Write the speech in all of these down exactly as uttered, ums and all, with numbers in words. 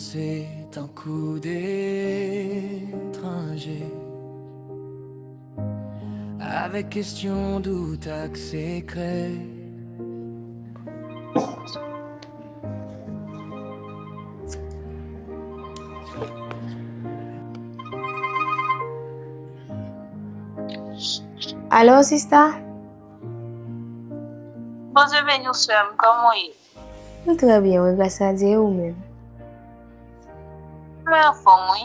Se tankou de etranje, avèk kesyon, dout ak sekrè. Alo, sista? Bondye beni w, sè m. Kòman w ye? M trè byen, wi, gras a Dye, e ou menm? Mwen anfòm, wi.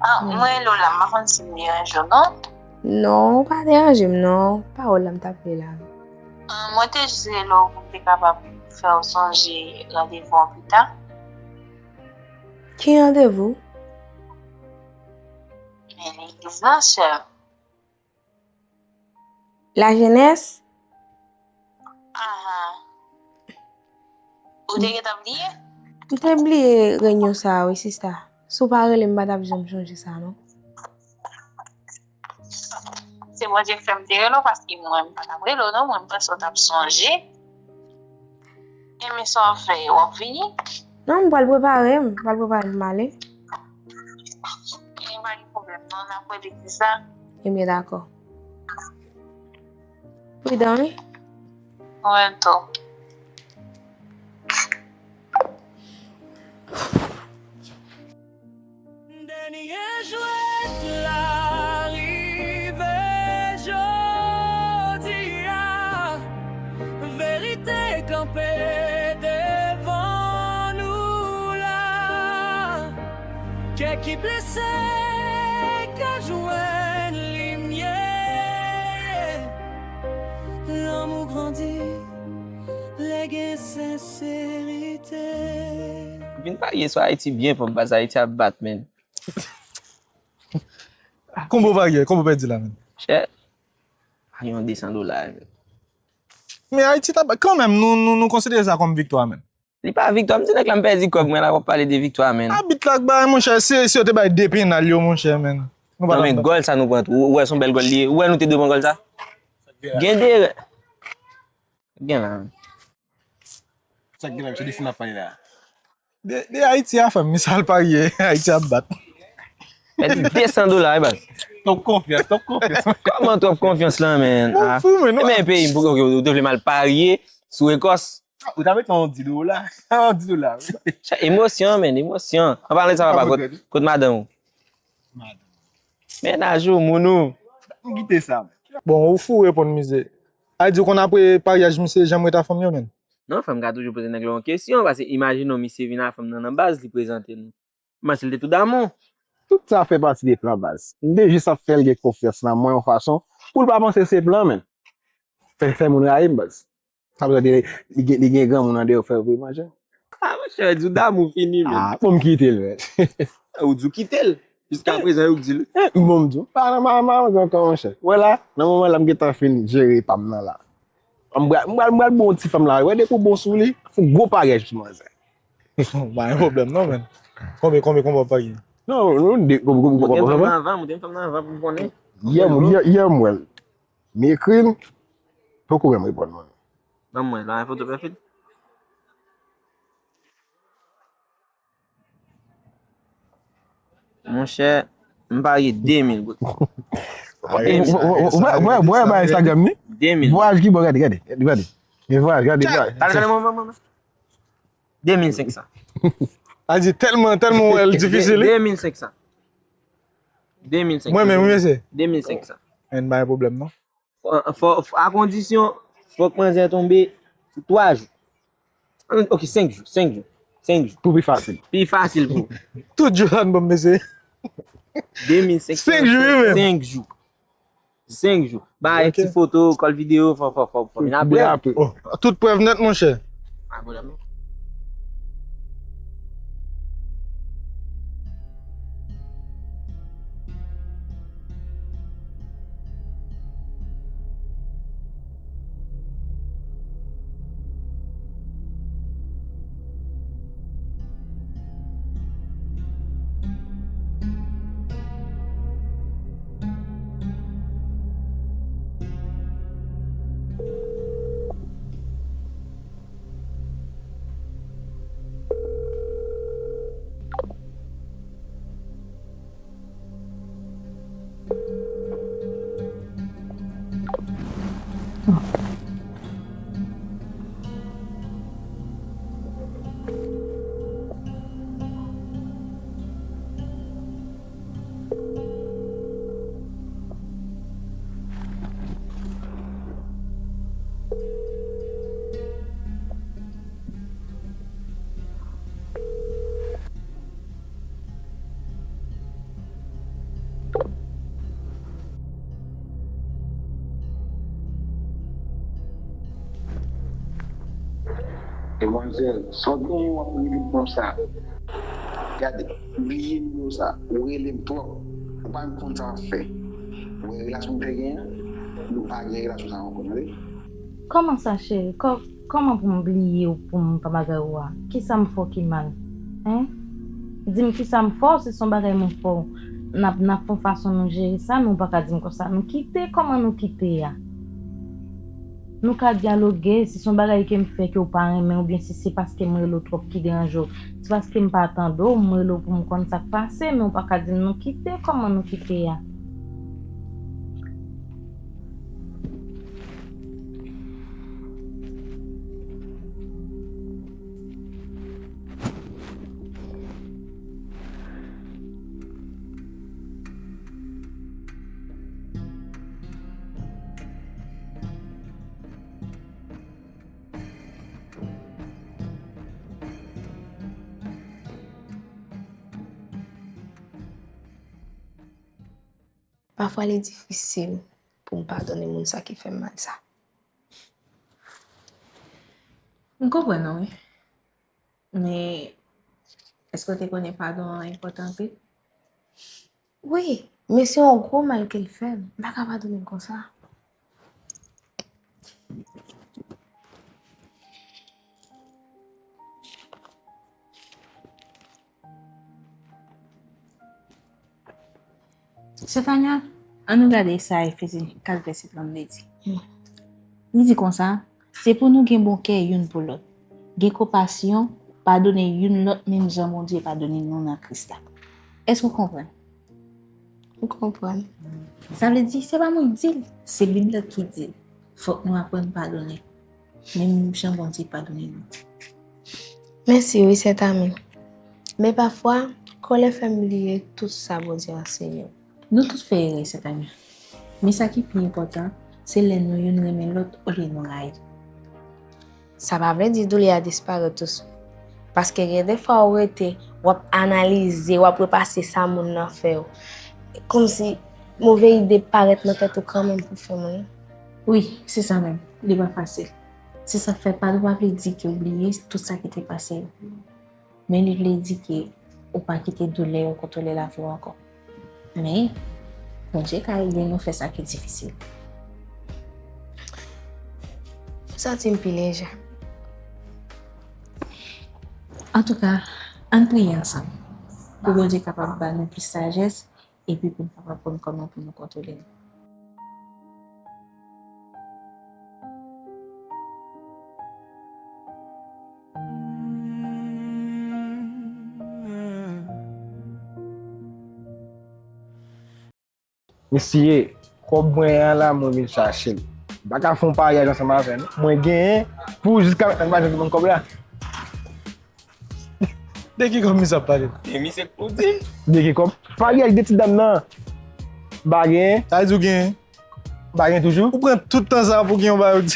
Ah, mwen rele w la, m pa konn si m deranje w, non? Non, ou pa deranje m, non. Pawòl la m t ap li la. Ah, mwen te jis rele w pou m te kapab fè w sonje randevou an pita. Ki randevou? Men legliz la, sè m. Lajenès? Aha. Ou te gentan bliye? M te bliye reyinyon sa a, wi, sista. Si w pa rele m, m pa t ap janm chonje sa, non. Se Bondye k fè m te rele w, paske mwen, m pa t ap rele w, non. Mwen, m panse w t ap sonje. Enben, sa w ap fè, w ap vini? Non, m pral prepare m. M pral prepare m pou m ale. Ebyen, pa gen pwoblèm, non. N ap wè legliz la. Ebyen, dakò. Pridan, wi. Mwen tou. Dènye jwèt la rive jodi a. Verite kanpe devan nou la. Kè ki blese ka jwenn limyè. Lanmou grandi lè gen senserite. Vin parye sou Ayiti byen fò, baz, Ayiti ap bat, men. Konbyen w parye? Konbyen w pèdi la, menn? Chè. Parye yon de san dola, men. Men Ayiti t ap bat. Kanmenm, nou, nou, nou konsidere sa kòm viktwa, menn. Li pa viktwa, m di nèg la m pèdi kòb mwen la, w ap pale de viktwa, menn. Abit la k bay, monchè, se, se yo te bay de penal yo, monchè, menn. Nou pa Non, men gòl sa nou pran tou. Ou wè se yon bèl gòl li ye. Ou wè nou te dwe pran gòl sa? Gen de. Gen la. Sa k gen la, misye de sa n ap pale la. De, de Ayiti a, fè m, misye al parye, Ayiti ap bat. Pèdi de san dola, wi, baz. Twòp konfyans, twòp konfyans. Kòman twòp konfyans lan, menn? Mwen fou, menn. Men peyi m, pou ou te vle m al parye sou Ekòs. Ou ta mete yon di dola. Yon di dola. Chè, emosyon, menn, emosyon. An palan de sa, papa, kot, kot madanm ou? Mennaj ou, moun ou? M kite sa. Bon, ou fou reponn mizè. A di w konn apre paryaj misye janm ret a fanm yo, menn? Non, fanm ka toujou poze nèg la yon kesyon, paske imajine w misye vin a fanm nan nan baz, li prezante nou. M panse l te tou damou. Tout sa fè pati de plan baz. M te jis ap fè l gen konfyans nan mwen yon fason pou l pa panse se plan, menn. Fè, fè moun rayi m, baz. Sa vle di li gen, li gen granmoun andeyò fè vre manje. Ah, monchè, di w damou fini, menn. Ah, bon, m kite l, menn. Ou di w kite l. Jiska prezan, yo k di l. Bon, m di w, pa nan maman ankò, monchè. Wè la, nan moman la, m gentan fin jere pa m nan la. M pral, m pral, m pral bon ti fanm la. Wè, depi w bon sou li, fè gwo paryaj pou manzè. Pa gen pwoblèm non, menn. Konbyen, konbyen, konbyen w ap parye? Non, nou de, konbyen, konbyen, Ou te konbyen, fanm konbyen? Nan avan, ou te fanm nan avan pou m konnen. Yè m, yè, yè m wè l. M ekri l, poko menm reponn mwen. Ban mwen la, foto pwofil. Monchè, m parye de mil goud. Ou wè, ou wè, ou wè, ba Instagram ni? De mil. Vwayaj ki bon, gade, gade, gade. Gen vwayaj, gade, gade. Gade, gade, mwen, mwen, mwen. De mil senk san. A di tèlman, tèlman w wè l difisil, wi. De mil senk san. De mil senk san. Mwen menm, wi, mesye. De mil senk san. Menn, pa gen pwoblèm non. Fò, fò, a kondisyon, fòk manzè tonbe sou twa jou. Ok, senk jou, senk jou, senk jou. Pou pi fasil. Pi fasil pou ou. Tout jou la n ban m, mesye. De mil senk san. Senk jou, wi, menm. Senk jou. Senk jou. Bay ti foto, kòl videyo, fò, fò, fò, fò vin apre. Byen apre. Oh, tout prèv nèt, monchè. Pa pwoblèm non. Demwazèl, sa w genyen w ap rele m konsa? Gade, bliye nimewo sa. Ou rele m twòp. Ou pa menm konn sa w ap fè. Ou wè relasyon nou te genyen an? Nou pa gen relasyon sa ankò, tande? Kòman sa, cheri? Kò-, kòman pou m bliye w, pou m pa bagay ou a? Kisa m fè w ki mal? Hen? Di m kisa m fè w, si se yon bagay mwen fè w, n ap, n ap fè yon fason nou jere sa, men w pa ka di m konsa. Nou kite, kòman nou kite a? Nou ka dyaloge, si se yon bagay ke m fè ke w pa renmen, oubyen si se paske m rele w twòp ki deranje w, si paske m pa tande w, m rele w pou m konn sa k pase, men w pa ka di m nou kite, kòman nou kite a? Pafwa li difisil pou m padone moun sa ki fè m mal sa. M konprann ou, wi. Men, èske w te konnen padon an enpòtan anpil? Wi, men se yon gwo mal ke l fè m. M pa ka padone l konsa. Sè Tanya, ann nou gade sa Efezyen kat vèsè trannde di. Hmm. Li di konsa, se pou nou gen bon kè youn pou lòt, gen konpasyon, padone youn lòt menm jan Bondye padone nou nan Kris la. Èske w konprann? M konprann. Sa vle di, se pa mwen k di l, se Bib la ki di l. Fòk nou aprann padone, menm jan Bondye padone nou. Mèsi wi, sè Tami. Men pafwa, kòlè fè m bliye tout sa Bondye anseye m. Nou tout fè erè, sè Tami. Men sa ki pi enpòtan, se lè nou youn renmen lòt olye nou rayi. Sa pa vle di doulè a disparèt touswit. Paske gen de fwa ou rete, w ap analize, w ap repase sa moun nan fè w. Kòmsi move ide parèt nan tèt ou kanmenm pou fè moun. Wi, se sa menm. Li pa fasil. Se sa k fè padon pa vle di ke w bliye tout sa ki te pase yo. Men li vle di ke ou pa kite doulè yo kontwole lavi w ankò. Men, Bondye ka ede nou fè sa ki difisil. M santi m pi lejè. Antouka, ann priye ansanm pou Bondye kapab ba nou plis sajès epi pou n kapab konn kòman pou nou kontwole nou. Mesye, kòb mwen an la, mwen vin chache l. M pa ka fè yon paryaj ansanm avè l, non. Mwen genyen pou jiska mentnan, m pa janm te bann kòb la. De ki kòb misye ap pale? E misye k pou di. De ki kòb? Paryaj de ti dam nan. M pa genyen. Sa vle di w genyen? M pa genyen toujou. Ou pran tout tan sa pou gen yon bagay ou di.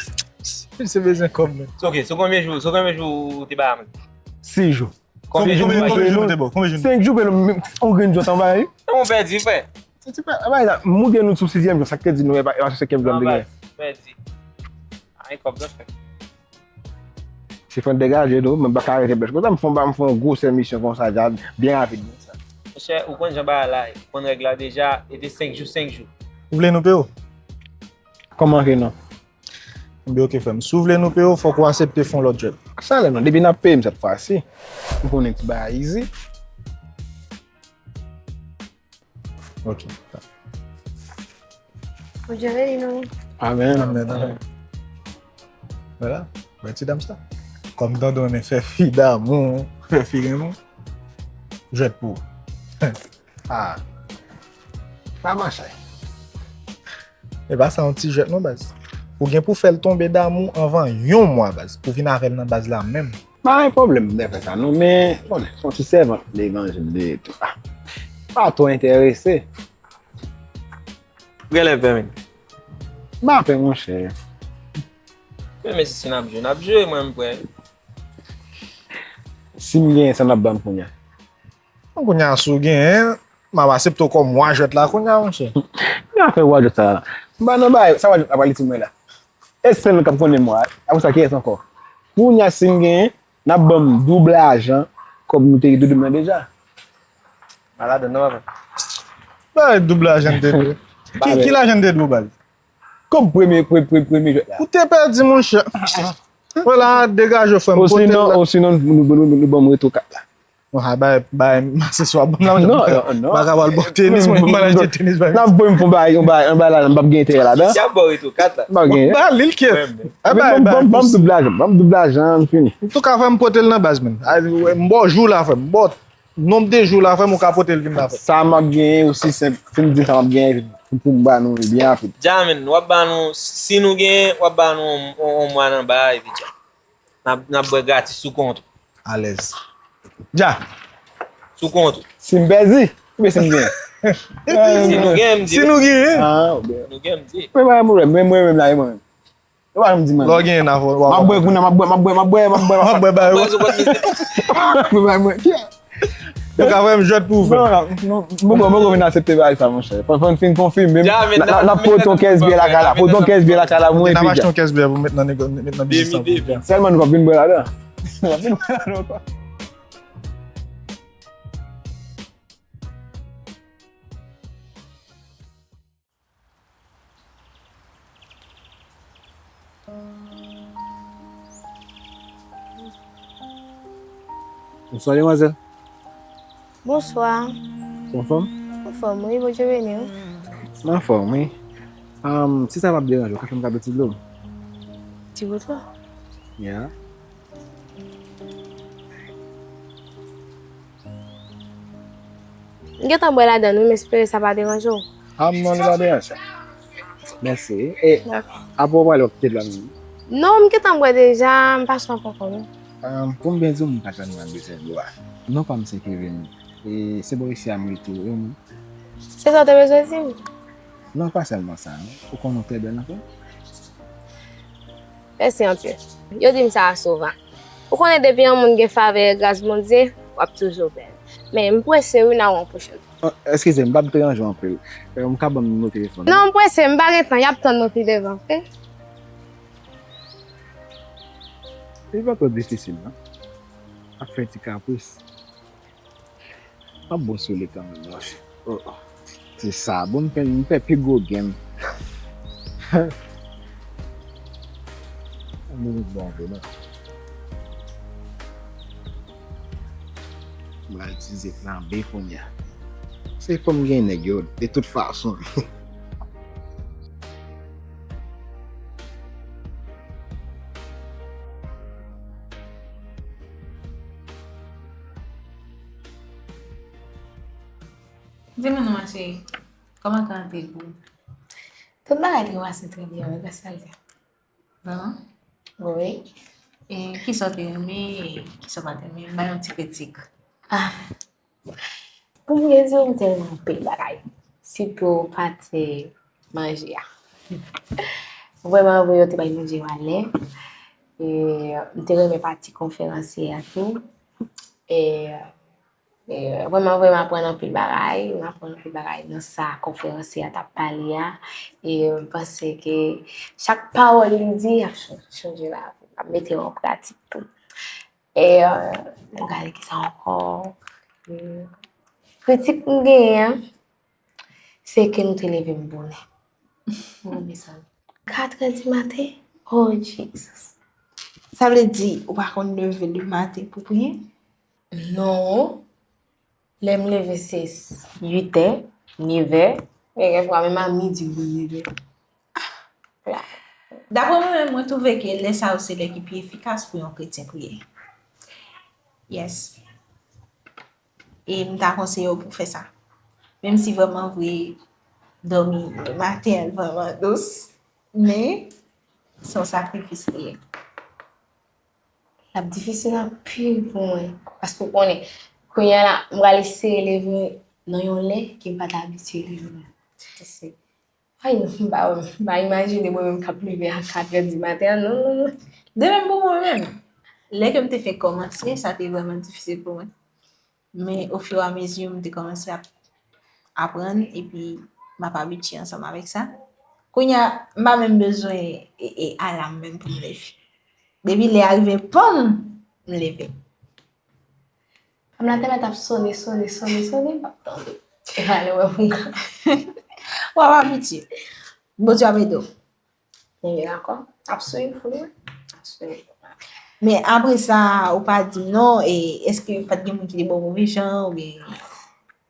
Misye bezwen kòb, men. Ok, sou konbyen jou, sou konbyen jou ou te bay a mwen? Sis jou. Konbyen jou, konbyen jou nou te ba w? Konbyen jou? Senk jou, men yon grenn jou ansanm, pa genyen. Ou pèdi, frè. Se ti pa, pa egzanp, m montre nou sou sizyèm jou, sa k te di nou, e pa, e pa sou senkyèm jou m te genyen. Pèdi. Ay, kòb nan fè. Se fè n degaje nou, men m pa ka rete bèch konsa, m fè, m fè yon gwosè misyon konsa, dja, byen rapid konsa. Monchè, ou konn jan bagay la ye, ou konn règ la deja, e te senk jou, senk jou. Ou vle nou peye w? Kòman ke non? Ebyen, ok, frè m. Si w vle nou peye w, fòk ou aksepte fè yon lòt djòb. Sa lè non, depi n ap peye m sèt fwa si, m konnen ti bagay izi. Ok. Bondye beni nou. Amèn. Amèn, amèn. Vwala, wè ti dam sa. Kòm Dondon renmen fè fi damou, fè fi renmen w, jwèt pou ou. Ah. Pa mache. E pa sa yon ti jwèt non, baz. Ou gen pou fè l tonbe damou anvan yon mwa, baz, pou vin avè l nan baz la menm. Pa gen pwoblèm m te fè sa non, men, bon, se yon ti sèvant levanjil li ye tou. Ah, pa twò enterese. Genlè pè men. M pa pè, monchè. Men, men si se n ap jwe, n ap jwe, mwen m prè. Si m genyen, sa n ap ban m kounye a? Bon, kounye a, si w genyen, m ap asepte w kòm wa jwèt la kounye a, monchè. Gen afè wa jwèt sa la. M pa nan bagay, sa wa jwèt la pral itil mwen la? E sèl nou k ap konnen mwa, apre sa, kiyès ankò? Kounye a, si m genyen, n ap ban m doub lajan kòb nou te doudoub nan deja. Pa ladan non, papa. Bay doub lajan te dwe. Ki, ki lajan te dwe w, baz? Kòb premye, pre-, pre-, premye jwèt la. Ou te pèdi, monchè. Vwala, degaje w, frè m, pote l la. Osinon, nou, nou, nou, nou ban m reto kat la. Bon, ha, bay, bay, m aseswa, ban m la, non, non, non. Pa ka pral bò tenis, mwen, m pa al jwe tenis, bay. N ap voye m fè yon bay, yon bay, yon bay la, m p ap gen enterè ladan. Si y ap bò reto kat la. M p ap gen. Ba li l, kè. Ban m, ban m, ban m doub lajan, ban m doub lajan, m fini. Antouka, frè m, pote l nan baz, man. M bò jou la, frè m, m bò nonb de jou la, frè m, ou ka pote l vin la, frè m. Sa m ap genyen osi senp, si m di sa m ap genyen, pou m ba nou li byen rapid. Dja, men, w ap ba nou, si nou genyen, w ap ba nou yon, yon, yon mwa nan ba, epi dja. N ap, n ap bwè gratis sou kont ou. Alèz. Dja. Sou kont ou. Si m pèdi, oubyen si m genyen? Si nou genyen, m di. Si nou genyen. Ah, oubyen. Si nou genyen, m di. Mwen, pa gen pwoblèm, men mwen menm la, e mwen menm. Yo pa janm di mwen. Lè w genyen nan fò, w ap bwè kounye a, m ap bwè, m ap bwè, m ap bwè, m ap bwè. M ap bwè ba yo. Mwen, mwen, mwen. Yo ka fè m jwèt pou ou, frè. Non, non, non, m poko, m poko vin aksepte bagay sa, monchè. Fò, fò n fin konfime, men n ap pote yon kès byè lakay la, pote yon kès byè lakay la pou mwen epi. N ap achte yon kès byè pou met nan nego-, met nan biznis lan pou nou. Sèlman nou p ap vin bwè ladan. Nou p ap vin bwè ladan ankò. Bonswa, demwazèl. Bonswa. Ou anfòm? Anfòm, wi, Bondye beni w. M anfòm, wi. Ahn, si sa p ap deranje w, ka fè m kado ti dlo? Ti bout dlo? Ya. M gentan bwè ladan l, wi, m espere sa pa deranje w. Ah, non, li pa deranje. Mèsi. E, dakò, apre w prale w ap kite dlo a menm? Non, m gentan bwè deja, m pa sou ankò, non. Ah, pou m byen di w, m pa janm nan bezwen dlo a. Non pa m se Kevin. E se bò isi a m rete, wi, mwen. Se sa w te bezwen di m? Non, pa sèlman sa, non. Ou konnen w trè bèl anpil. Mèsi anpil. Yo di m sa souvan. Ou konnen depi yon moun gen favè e gras Bondye, w ap toujou bèl. Men m prese wi, n a wè yon pwochèn fwa. Ah, eskize m, m p ap deranje w anpil. Eh, m ka ban m nimewo telefòn ou? Non, m prese, m pa gen tan, y ap tann mwen pi devan, oke? Li pa twò difisil, non. Ap fè ti kapris. M ap bon sou li kanmenm, monchè. Oh, oh. Se sa, bon, m fè, m fè pi gwo game. Ann nou bon vre, non. M pral itilize plan B kounye a. Se fò m gen nèg yo, de tout fason. Di mwen non, ma cheri, kòman tan an te ye pou ou? Tout bagay te pase trè byen, wi, gras a Dye. Vrèman? Wi. E kisa w te renmen, e kisa w pa t renmen? Bay yon ti kritik. Ah. Pou m byen di w, m te renmen anpil bagay. Sitou pati manje a. Vrèman vre, yo te bay manje yo alè. E m te renmen pati konferansye a tou. E E, vrèman, vrèman aprann anpil bagay. M aprann anpil bagay nan sa konferansye a t ap pale a. E m panse ke chak pawòl li di ap chan-, chanje lavi w, ap mete yo an pratik tou. E, m gade kisa ankò. E, kritik m genyen an, se ke nou te leve m bonè. Wi, mezanmi. Katrè di maten? Oh, Jesus. Sa vle di, ou pa konn leve le maten pou priye? Non. Lè m leve, se uitè, nevè. Men gen fwa, menm a midi, m konn leve. Daprè mwen menm, mwen twouve ke lè sa yo se lè ki pi efikas pou yon kretyen priye. Yes. E m ta konseye w pou w fè sa. Menm si vrèman vre, dòmi maten an vrèman dous, men Se yon sakrifis li ye. L ap difisil anpil pou mwen. Paske w konnen, kounye a la, m pral eseye leve nan yon lè ke m pa t abitye leve la. Se Ay, non, m pa, m pa imajine mwen menm k ap leve a katrè di maten an, non, non, non. Demen pou mwen menm. Lè ke m te fèk kòmanse, sa te vrèman difisil pou mwen. Men, ofiramezi, m te kòmanse ap aprann, epi m ap abitye ansanm avèk sa. Kounye a, m pa menm bezwen e, e, alam menm pou m leve. Depi lè a rive, pòm, m leve. Kòm la te mèt ap sone, sone, sone, sone, m p ap tande. E ale wè pou m ka. W ap abitye. Bondye ap ede w. Ebyen, dakò. Ap swiv, wi. Ap swiv. Men apre sa, ou pa di m non, e èske pa t gen moun ki te ba w move jan, oubyen?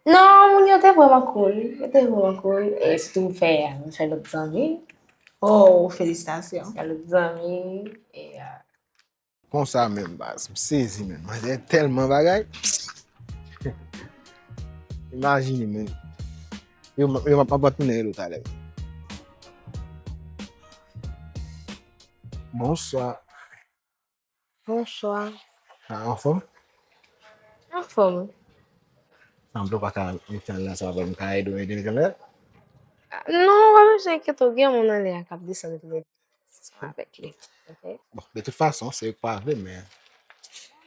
Non, moun yo te vrèman cool. Yo te vrèman cool. E sitou m fè, m fè lòt zanmi. Oh, felisitasyon. Fè lòt zanmi. E, euh, Konsa menm baz, m sezi menm. Manzè tèlman bagay. Imajine menm. Yo, yo, m ap tounen rele w talè. Bonswa. Bonswa. A, anfòm? Anfòm. Sanble w pa ka metan la, sa va m ka ede w ede metan la? Non, w pa bezwen enkyete w, gen moun anlè a k ap desann tou. Ansanm avèk li. Ok? Bon, de tout fason, se yo k pa vle, men,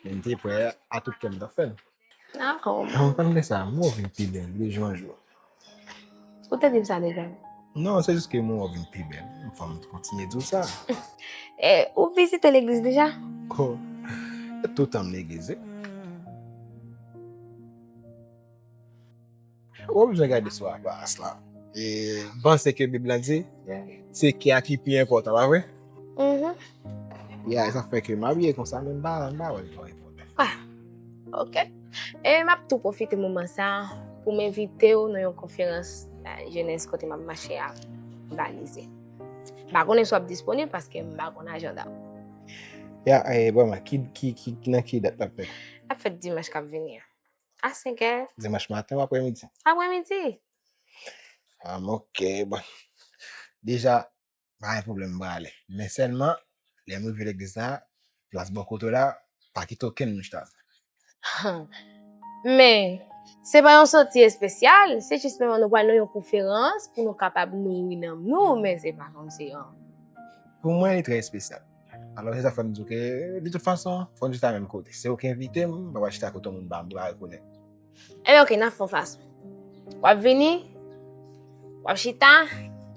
men m te prè a tout kè m t ap fè l. Dakò. An, pa m de sa, mwen w vin pi bèl de jou an jou. Ou te di m sa deja. Non, se jis ke mwen w vin pi bèl. Fò m kontinye di w sa. E, ou vizite legliz deja? Ko, e toutan m legliz, wi. Ou pa bezwen gade sou aparans lan. E, m panse ke Bib la di, se kè a ki pi enpòtan, pa vre? Mhm. Ya, e sa fè ke m abiye konsa, men m pa, m pa wè l twò enpòtan. Ah, ok. E m ap tou pwofite moman sa a pou m envite w nan yon konferans, euh, jenès kote m ap mache a òganize. M pa konnen si w ap disponib paske m pa konn ajanda w. Ya, e, vrèman, ki, ki, ki, nan ki dat l ap fèt? L ap fèt dimanch k ap vini an. A senk è. Dimanch maten ou aprèmidi? Aprèmidi. Ah, ok, bon. Deja, pa gen pwoblèm, m prale. Men sèlman, lè m rive legliz la, plas bò kote w la, pa kite okenn moun chita. Men, se pa yon soti espesyal, se jis menm nou pral nan yon konferans pou nou kapab nouri nanm nou, men se pa kòmsi yon. Pou mwen, li trè espesyal. Alò, se sa k fè m di w ke, de tout fason, fò n chita menm kote. Se ou ki envite m, m pa pral chita kote yon moun pa m, m pa rekonèt. Ebyen, ok, n ap fè yon fason. W ap vini, w ap chita,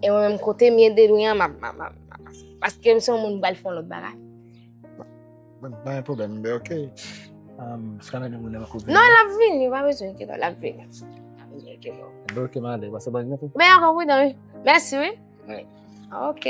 e mwen menm kote m ye de lwen an, m ap, m ap, m ap, m ap, paske m se yon moun m pral fè yon lòt bagay. Bon, pa gen pwoblèm, men ok. Um, se kanmenm moun nan kou vini. Non, l ap vini, ou pa bezwen enkyete w, l ap vini. L ap vini, enkyete w. Ebyen, ok, m ale, pase bòn jounen tou. Men ankò pridan, wi. Mèsi, wi. Wi. Ok.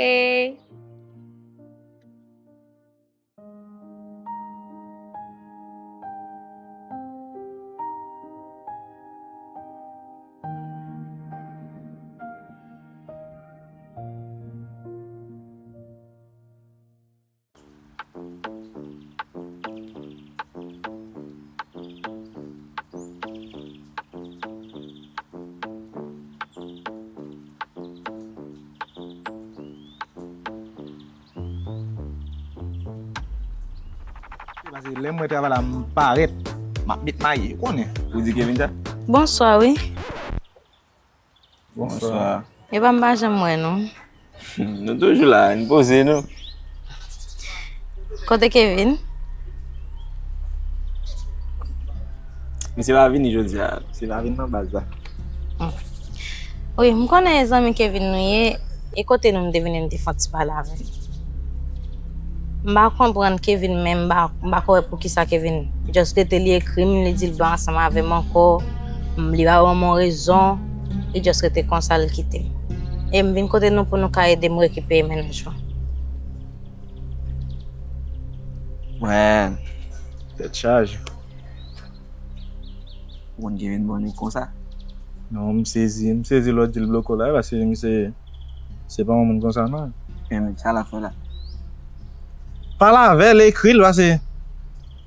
Paske lè m wè travay la, m parèt, m ap met maye, ou konnen. Ou di Kevin sa? Bonswa, wi. Bonswa. Epa m pa janm wè nou. Nou toujou la, n poze nou. Kote Kevin? Misye pa vini jodi a. Misye pa vin nan baz la. Wi, m konnen e zanmi Kevin nou ye. E kote nou m te vini m te fè yon ti pale avè l. M pa konprann Kevin men m pa, m pa ko wè poukisa Kevin just rete li ekri m, li di l pa ansanm avè m ankò. Li pa ban m yon rezon. Li just rete konsa l kite m. E m vin kote nou pou nou ka ede m rekipere mennaj mwen. Mwen, tèt chaje. Ou konn Kevin bon nèg konsa? Non, m sezi, m sezi lè w di l bloke w la, paske misye se pa yon moun konsa non. Men sa l ap fè la? Pale avè l, ekri l, paske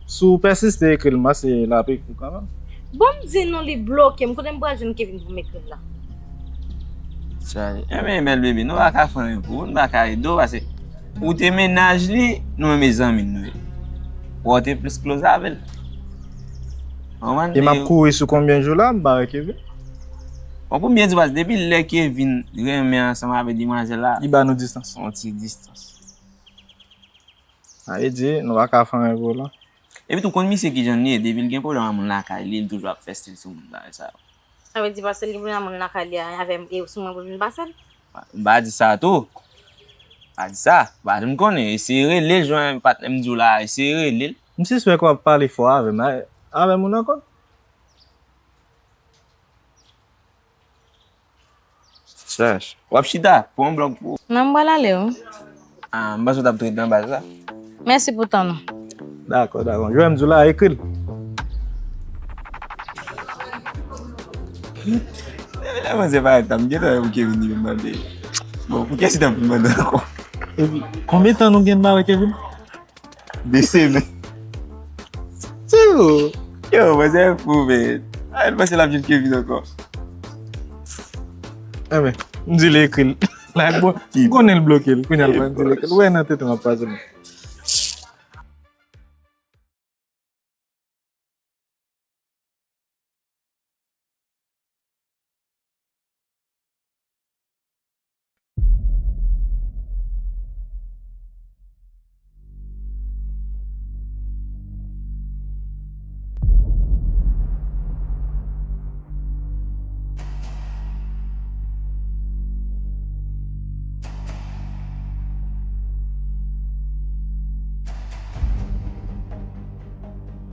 si w pèsiste ekri l, paske l ap ekri w kanmenm. Bon, m di nou li bloke m, kote m pral jwenn Kevin pou m ekri l la? Sa, enben, bèl bebe, nou pa ka fè anyen pou ou, nou pa ka ede w, paske Ou te mennaj li, nou menm e zanmi nou ye. Ou te plis close avè l. Konprann? E m ap kouri sou konbyen jou la, m pa wè Kevin? Bon, pou m byen di w, paske depi lè Kevin renmen ansanm avèk demwazèl la, li ba nou distans. Yon ti distans. Sa vle di, nou pa ka fè anyen pou la. Epi tou, konn misye kijan li ye, depi l gen pwoblèm ak moun lakay li, li toujou ap fè stil sou moun bagay sa yo. Sa vle di paske l gen pwoblèm ak moun lakay li a, avè m, e sou mwen pou l vin pase l? M pa di sa tou. M pa di sa. M pa janm konnen. Eseye rele l, jwenn patnè m di w la, eseye rele l. M sispèk w ap pale fò avè m. A-, avè moun ankò? Chèch. W ap chita, pran yon blòk pou ou. Non, m pral ale, wi. Ah, m panse w t ap tou ret nan baz la. Mèsi pou tan nou. Dakò, dakò. Jwenn m di w la, ekri l. Lè manzè parèt la, m gentan wè pou Kevin li vin mande. Bon, pou kiyès li t ap vin mande ankò? Epi, konbyen tan nou gen pa wè Kevin? De semèn. Se ou? Yo, manzè fou, men. A, l panse l ap jwenn Kevin ankò. Enben, m di l ekri l. Like, bon, m konnen l bloke l. Kounye a l pral di l ekri l. Ou wè nan tete m ap pase m.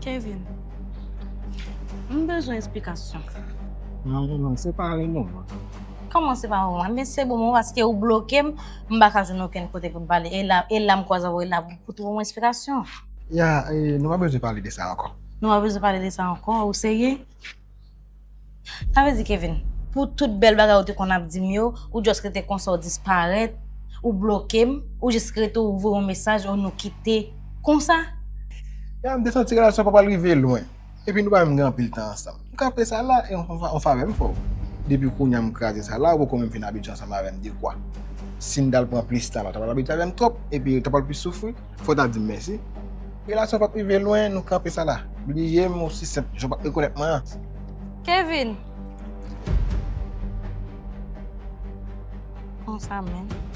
Kevin, m bezwen esplikasyon. Non, non, non, se pa yon moman. Kòman se pa yon moman? Ebyen, se bon moman paske ou bloke m, m pa ka jwenn okenn kote pou m pale. E la, e la m kwaze avè w, e la pou twouve yon esplikasyon. Ya, e, nou pa bezwen pale de sa ankò. Nou pa bezwen pale de sa ankò, ou serye? Sa vle di, Kevin, pou tout bèl bagay ou te konn ap di m yo, ou just rete konsa, ou disparèt, ou bloke m, ou jis rete, ou voye yon mesaj, ou nou kite konsa? Ya, m te santi relasyon pa pral rive lwen. Epi nou pa menm gen anpil tan ansanm. M kanpe sa la, e yon fa-, yon favè m fè w. Depi kounye a m kraze sa la, ou poko menm fin abitye ansanm avè m de kwa. Si n t al pran plis tan la, w ta pral abitye avè m twòp, epi w ta pral plis soufri. Fò w ta di m mèsi. Relasyon p ap rive lwen, nou kanpe sa la. Bliye m osi senp jan w p ap rekonèt mwen an. Kevin! Konsa menm.